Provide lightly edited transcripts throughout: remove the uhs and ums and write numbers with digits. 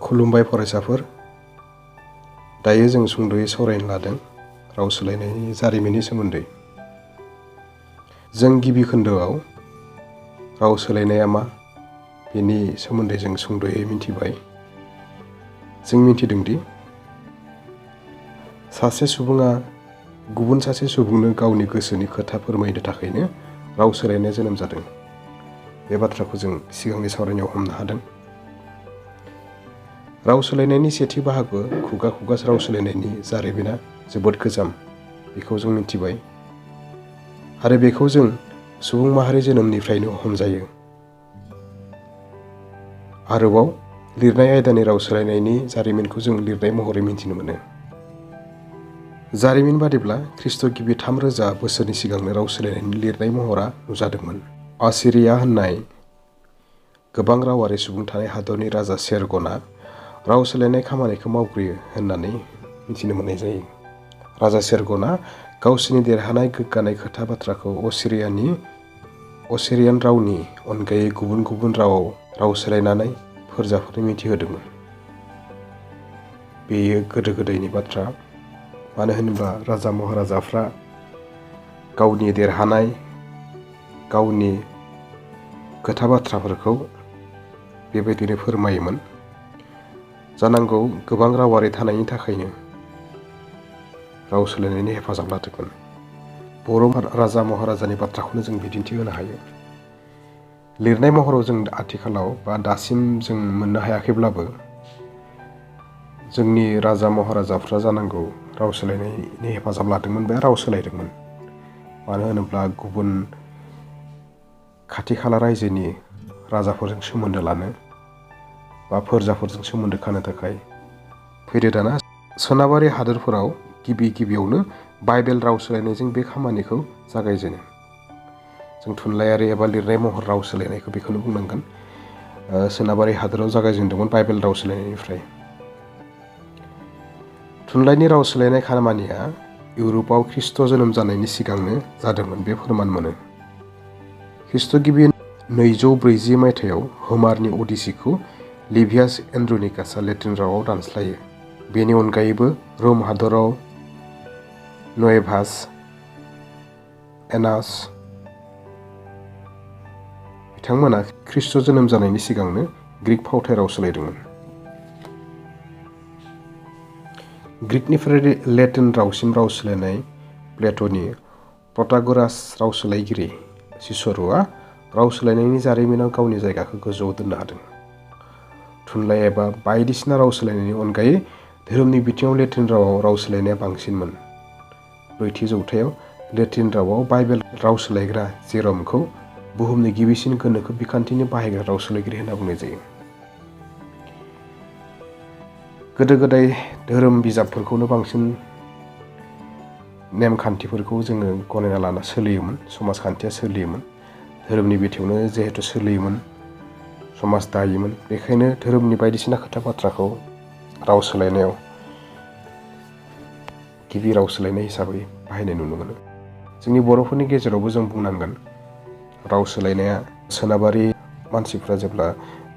खुलुमबाय फरायसाफोर। दायो जों सुंद'यै सावरायनो लादों राव सोलायनायनि जारिमिननि सोमोन्दै। जों गिबि खोन्दोआव राव सोलायनाया मा बेनि सोमोन्दै जों सुंद'यै मिथिबाय। जों मिथिदोंदि सासे सुबुङा गुबुन सासे सुबुंनो गावनि गोसोनि खोथा फोरमायनो थाखायनो राव सोलायनाया जोनोम जादों। बे बाथ्राखौ जों सिगांनि सावरायनायाव हमनो हादों। राव सोलायनायनि सेथि बाहागो खुगा खुगा राव सोलायनायनि जारिमिना जोबोद गोजाम, बेखौ जों मिथिबाय। आरो बेखौ जों सुबुं माहारि जोनोमनिफ्रायनो हमजायो। आरोबाव लिरनाय आयदानि राव सोलायनायनि जारिमिनखौ जों लिरनाय महरै मिथिनो मोनो। जारिमिन बादिब्ला ख्रीष्ट गिबि 3000 बोसोरनि सिगांनो राव सोलायनायनि लिरनाय महरा नुजादोंमोन। असिरिया होननाय गोबां रावारि सुबुं थानाय हादरनि राजा सेरगना राव सोलायनाय खामानिखौ मावग्रोयो होननानै मिथिनो मोननाय जायो। राजा सेरगना गावसिनि देरहानाय गोग्गानाय खोथा बाथ्राखौ असिरियान रावनि अनगायै गुबुन गुबुन रावाव राव सोलायनानै फोरजाफोरनो मिथिहोदोंमोन। बेयो गोदो गोदायनि बाथ्रा। मानो होनोब्ला राजा महाराजाफ्रा गावनि देरहानाय गावनि खोथा बाथ्राफोरखौ बेबायदिनो फोरमायोमोन। जानांगौ गोबां रावारि थानायनि थाखायनो राव सोलायनायनि हेफाजाब लादोंमोन। बर' राजा महाराजानि बाथ्राखौनो जों बिदिन्थि होनो हायो। लिरनाय महराव जों आथिखालाव बा दासिम जों मोननो हायाखैब्लाबो जोंनि राजा महाराजाफ्रा जानांगौ राव सोलायनायनि हेफाजाब लादोंमोन बा राव सोलायदोंमोन। मानो होनोब्ला गुबुन खाथि खाला रायजोनि राजाफोरजों सोमोन्दो लानो बा फोरजाफोरजों सोमोन्दो खानो थाखाय फैदो दाना। सोनाबारि हादोरफोराव गिबियावनो बाइबेल राव सोलायनायजों बे खामानिखौ जागायजेनो। जों थुनलाइयारि एबा लिरनाय महर राव सोलायनायखौ बेखौनो बुंनांगोन। सोनाबारि हादोराव जागायजेनदोंमोन बाइबेल राव सोलायनायनिफ्राय। थुनलाइनि राव सोलायनाय खामानिया इउरपआव ख्रीष्ट जोनोम जानायनि सिगांनो जादोंमोन बे फोरमान मोनो। ख्रीष्ट गिबि 240 मायथाइयाव होमारनि अडिसीखौ लिभियास एन्ड्रोनिकासआ लेटिन रावाव दानस्लायो। बेनि अनगायैबो रोम हादराव नुएभास एनास बिथांमोना ख्रीष्ट जोनोम जानायनि सिगांनो ग्रीक फावथाय राव सोलायदोंमोन। ग्रीकनिफ्राय लेटिन रावसिम राव सोलायनाय प्लेट'नि प्रटागोरास राव सोलायगिरि सिसर'आ राव सोलायनायनि जारिमिनाव गावनि जायगाखौ गोजौआव दोननो हादों। थुनलाइ एबा बायदिसिना राव सोलायनायनि अनगायै धोरोमनि बिथिङाव लेटिन रावाव राव सोलायनाया बांसिनमोन। 4थि जौथायाव लेटिन रावाव बाइबेल राव सोलायग्रा जेरमखौ बुहुमनि गिबिसिन गोनोखो बिखान्थिनि बाहायग्रा राव सोलायगिरि होनना बुंनाय जायो। गोदो गोदाय धोरोम बिजाबफोरखौनो बांसिन नेमखान्थिफोरखौ जोङो गनायना लाना सोलियोमोन। समाजखान्थिया सोलियोमोन। धोरोमनि बिथिङावनो जिहेथु सोलियोमोन, समाज दायोमोन। बेखायनो धोरोमनि बायदिसिना खोथा बाथ्राखौ राव सोलायनायाव गिबि राव सोलायनाय हिसाबै बाहायनाय नुनो मोनो। जोंनि बर'फोरनि गेजेरावबो जों बुंनांगोन राव सोलायनाया सोनाबारि मानसिफ्रा जेब्ला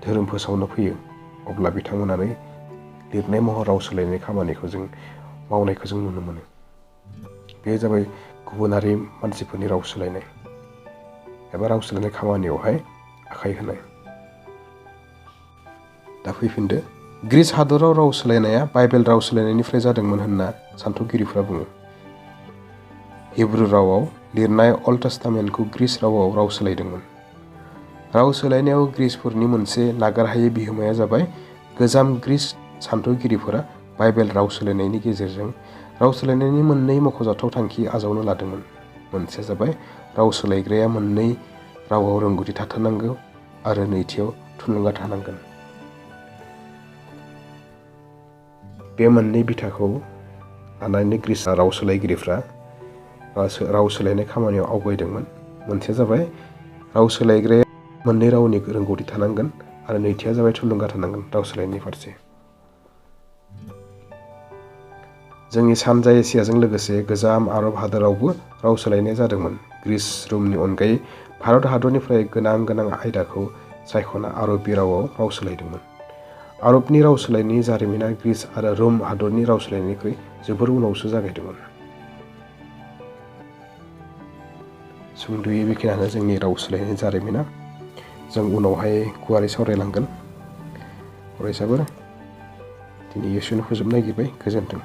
धोरोम फोसावनो फैयो अब्ला बिथांमोनानो लिरनाय महर राव सोलायनाय खामानिखौ जों मावनायखौ जों नुनो मोनो। बे जाबाय गुबुनारि मानसिफोरनि राव सोलायनाय एबा राव सोलायनाय खामानियावहाय आखाइ होनाय। दा फैफिनदो। ग्रीस हादराव राव सोलायनाया बाइबेल राव सोलायनायनिफ्राय जादोंमोन होनना सान्थौगिरिफ्रा बुङो। हिब्रु रावाव लिरनाय अल्ड टेस्टामेन्टखौ ग्रीस रावाव राव सोलायदोंमोन। राव सोलायनायाव ग्रीसफोरनि मोनसे नागारहायै बिहोमाया जाबाय गोजाम ग्रीस सान्थौगिरिफोरा बाइबेल राव सोलायनायनि गेजेरजों राव सोलायनायनि मोननै मख'जाथाव थांखि आजावनो लादोंमोन। मोनसेया जाबाय राव सोलायग्राया मोननै रावाव रोंगौथि थाथारनांगौ आरो नैथियाव थुलुंगा थानांगोन। बे मोननै बिथाखौ लानानै ग्रीस राव सोलायगिरिफ्रा राव सोलायनाय खामानियाव आवगायदोंमोन। मोनसेया जाबाय राव सोलायग्राया मोननै रावनि रोंगौथि थानांगोन आरो नैथिया जाबाय थुलुंगा थानांगोन राव सोलायनायनि फारसे। जोंनि सानजा एसियाजों लोगोसे गोजाम आरब हादोरावबो राव सोलायनाय जादोंमोन। ग्रीस रोमनि अनगायै भारत हादरनिफ्राय गोनां आयदाखौ सायख'ना आरबी रावाव राव सोलायदोंमोन। आरबनि राव सोलायनायनि जारिमिना ग्रीस आरो रोम हादरनि राव सोलायनायनिख्रुइ जोबोर उनावसो जागायदोंमोन। सुंद'यै बेखिनियानो जोंनि राव सोलायनायनि जारिमिना। जों उनावहाय गुवारै सावरायलांगोन। फरायसाफोर दिनै एसेयावनो फोजोबनो नागिरबाय। गोजोन्थों।